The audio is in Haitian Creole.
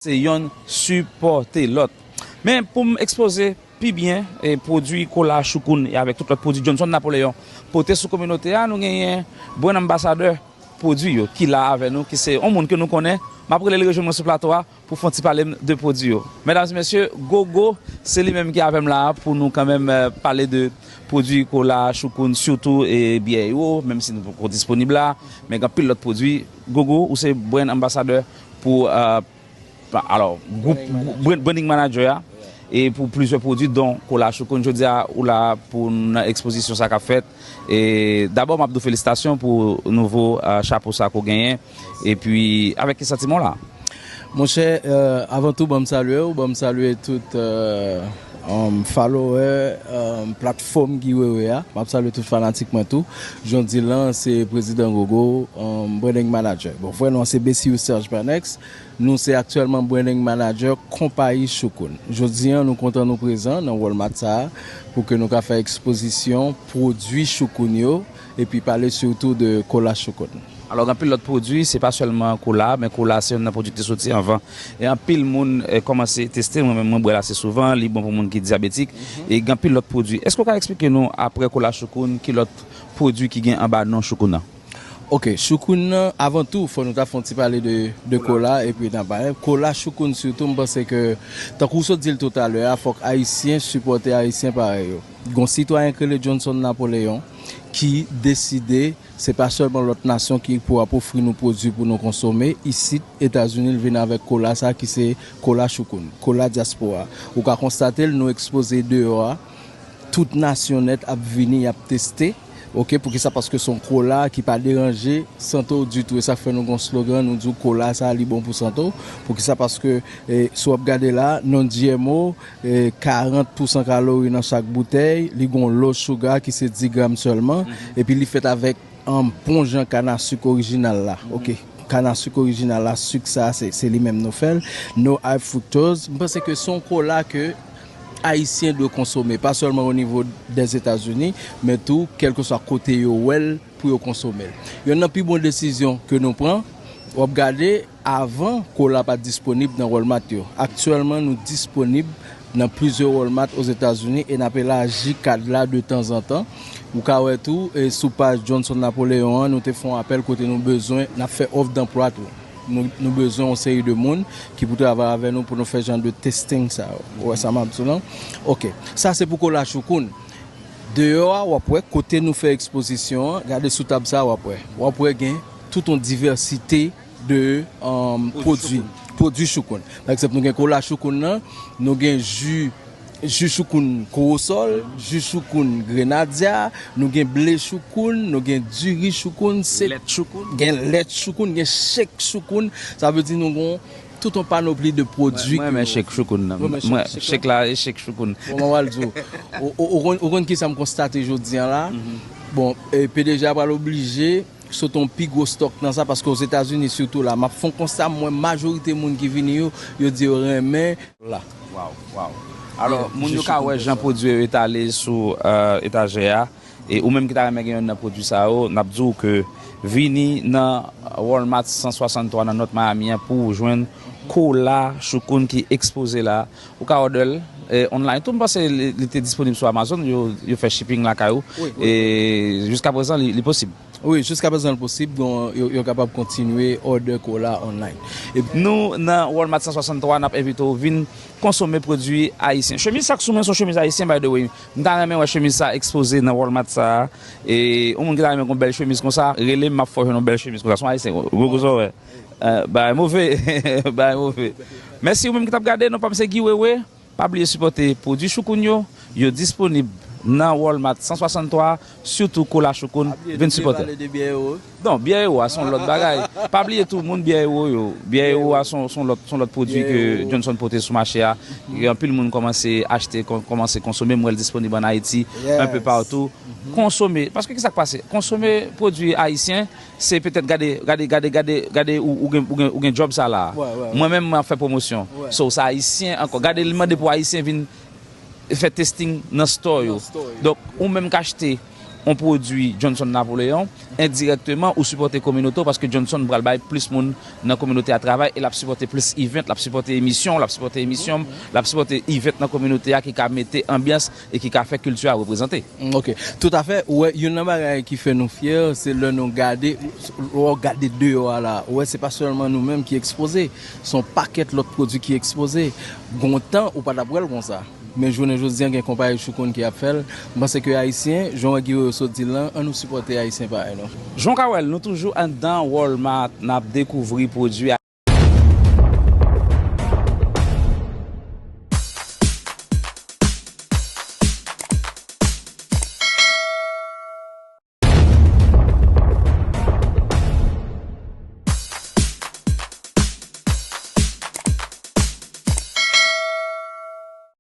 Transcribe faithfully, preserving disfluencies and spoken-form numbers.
Se yonn sipòte lòt. Men pou m ekspoze pi byen e pwodui Kola Choukoun e avèk tout lòt pwodui Johnson Napoléon pote sou kominote a, nou genyen brand anbasadè pwodui yo ki la avè nou, ki se yon moun ke nou konnen. M ap rele l rejwenn mwen sou plato a pou fè yon ti pale m de pwodui yo. Medam e mesye, Gogo, se li menm ki avè m la a pou nou kanmenm, eh, pale de pwodui Kola Choukoun, sitou e byè yo, menm si nou poko disponib la, men gen anpil lòt pwodui. Gogo, ou se brand anbasadè pou, eh, pa- alò, gwoup brand- branding manager a, e pou plizyè pwodui, don Kola Choukoun. Jodi a, ou la pou nan ekspozisyon sa k ap fèt. E dabò, m ap di w felisitasyon pou nouvo, eh, chapo sa ke w genyen. Epi, avèk ki santiman w la? Monchè, eh, avan tou, ban m salye w, ban m salye tout, eh, um, follower, um, platfòm Guy Wewe a. M ap salye tout fanatik mwen tou. Jan w di l lan, se Prezidan Gogo, um, branding manager. Bon, vrè non an se Besius Serge Panex. Nou se aktyèlman branding manager konpayi Choukoun. Jodi a, nou kontan nou prezan nan Walmart sa a pou ke nou ka fè ekspozisyon pwodui Choukoun yo epi pale sitou de Kola Choukoun. Alò, gen anpil lòt pwodui, se pa sèlman Kola, men Kola se youn nan pwodui ki te soti anvan. E anpil moun, eh, kòmanse teste, mwen menm mwen bwè l ase souvan, li bon pou moun ki dyabetik, e gen anpil lòt pwodui. Èske w ka eksplike nou, apre Kola Choukoun, ki lòt pwodui ki gen anba non Choukoun nan? Ok, Choukoun nan, avan tou, fò nou ta fè yon ti pale de, de Kola, epi n a pale. Kola Choukoun sitou, m panse ke, tankou w sot di l toutalè a, fòk Ayisyen sipòte Ayisyen parèy yo. Gon sitwayen k rele Johnson Napoléon ki deside se pa sèlman lòt nasyon ki pou ap ofri nou pwodui pou nou konsome. Isit, Etazini, l vin avèk Kola sa ki se Kola Choukoun, Kola dyaspora. Ou ka konstate l, nou ekspoze deyò a. Tout nasyon nèt ap vini, y ap teste. Ok, poukisa? Paske se yon kola ki pa deranje sante w ditou. E sa k fè nou gen yon slogan, nou di w kola sa a, li bon pou sante w. Poukisa? Paske, eh, si w ap gade la, non G M O, eh, karant pousan kalori nan chak boutèy, li gen yon low sugar ki se dis gram sèlman, epi li fèt avèk, um, bon jan kann a sik orijinal la. Ok. Kann a sik orijinal la, sik sa, se, se li menm nou fè l. No high fructose. M panse ke se yon kola ke Ayisyen dwe konsome, pa sèlman o nivo dèzetazini, men tou, kèlkeswa kote yo wè l pou yo konsome l. Yonn nan pi bon desizyon ke nou pran, w ap gade, avan, kola pa t disponib nan Walmart yo. Aktyèlman, nou disponib nan plizyè Walmart Ozetazini e n ap elaji kad la detanzantan. Ou ka wè tou, e sou paj Johnson Napoléon an, nou te fè yon apèl kote nou bezwen, n ap fè òf danplwa tou. Nou, nou bezwen yon seri de moun ki pou travay avè nou pou nou fè jan de testing sa yo. Ou wè sa m ap di w lan? Ok. Sa se pou Kola Choukoun. Deyò a, w ap wè, kote nou fè ekspozisyon an, gade sou tab sa a, w ap wè. W ap wè gen tout yon divèsite de, um, pwodui, pwodui Choukoun. Pa egzanp, nou gen Kola Choukoun nan, nou gen ji, ji Choukoun Kowosòl, ji Choukoun Grenadya, nou gen ble Choukoun, nou gen diri Choukoun, se lèt Choukoun, gen lèt Choukoun, gen chèk Choukoun. Sa vle di nou gen tout yon panopli de pwodui. Mwen, mwen renmen chèk Choukoun nan. Mwen, chèk la, e chèk Choukoun. Bon, mwen pral di w. Ou, ou, ou konn, ou konn ki sa m konstate jodi a la? Bon, e, P D G a pral oblije sot yon pi gwo stòk nan sa, paske Ozetazini sitou la, m ap fè yon konsta, m wè majorite moun ki vini yo, yo di yo renmen la. Waw, waw. Alò, moun yo ka wè jan pwodui yo etale sou, eh, etajè a, e ou menm ki ta renmen gen yonn nan pwodui sa yo, n ap di w ke vini nan Walmart san swasanntwa nan North Miami an pou w jwenn Kola Choukoun ki ekspoze la. Ou ka òdè l, eh, online. Tou, m panse li, li te disponib sou Amazon, yo, yo fè shipping lakay ou. Wi, wi. E jiskaprezan, li, li posib. Wi, jiskaprezan li posib, bon, yo, yo kapab kontinye òdè kola online. Epi nou nan Walmart san swasanntwa, n ap envite w vin konsome pwodui ayisyen. Chemiz sa k sou mwen se yon chemiz ayisyen, by the way. M ta renmen wè chemiz sa ekspoze nan Walmart sa a. E yon moun ki ta renmen yon bèl chemiz konsa, rele m, m ap fè w jwenn yon bèl chemiz konsa. Se yon ayisyen, gwo gwo zòrèy. Eh, bagay move, bagay move. Mèsi ou menm ki t ap gade, non pa m se Guy Wewe. Pa bliye sipòte pwodui Choukoun yo. Yo disponib nan Walmart san swasanntwa, sitou Kola Choukoun. Vin sipòte. Non, byè Ewo a se yon lòt bagay. Pa bliye tou, moun, byè Ewo yo. Byè Ewo a se yon, se yon lòt, se yon lòt pwodui ke Johnson pote sou mache a. Gen anpil moun kòmanse achte, kò-, kòmanse konsome. M wè l disponib ann Ayiti, enpe patou. Konsome. Paske ki sa k pase? Konsome pwodui ayisyen, se petèt gade, gade, gade, gade, gade ou, ou gen, ou gen, ou gen djòb sa la. Mwen menm, mwen ap fè pwomosyon. So, se ayisyen ankò. Gade, li mande pou ayisyen vin fè testing nan store yo. Donk, ou menm k achte yon pwodui Johnson Napoléon, endirèkteman ou sipòte kominote w, paske Johnson pral bay plis moun nan kominote a travay e l ap sipòte plis event, l ap sipòte emisyon, l ap sipòte emisyon, l ap sipòte event nan kominote a ki ka mete anbyans e ki ka fè kilti a reprezante. Ok, toutafè. Ou wè, youn nan bagay ki fè nou fyè, se lè nou gade, lè w gade deyò a la, ou wè, se pa sèlman nou menm ki ekspoze, se yon pakèt lòt pwodui ki ekspoze. Gon tan, ou pa t ap wè l konsa. Men jounen jodi a, gen konpayi Choukoun ki ap fè l. M panse ke Ayisyen, jan w wè Guiro sot di l lan, ann nou sipòte Ayisyen parèy nou. Jan w ka wè l, nou toujou anndan Walmart, n ap dekouvri pwodui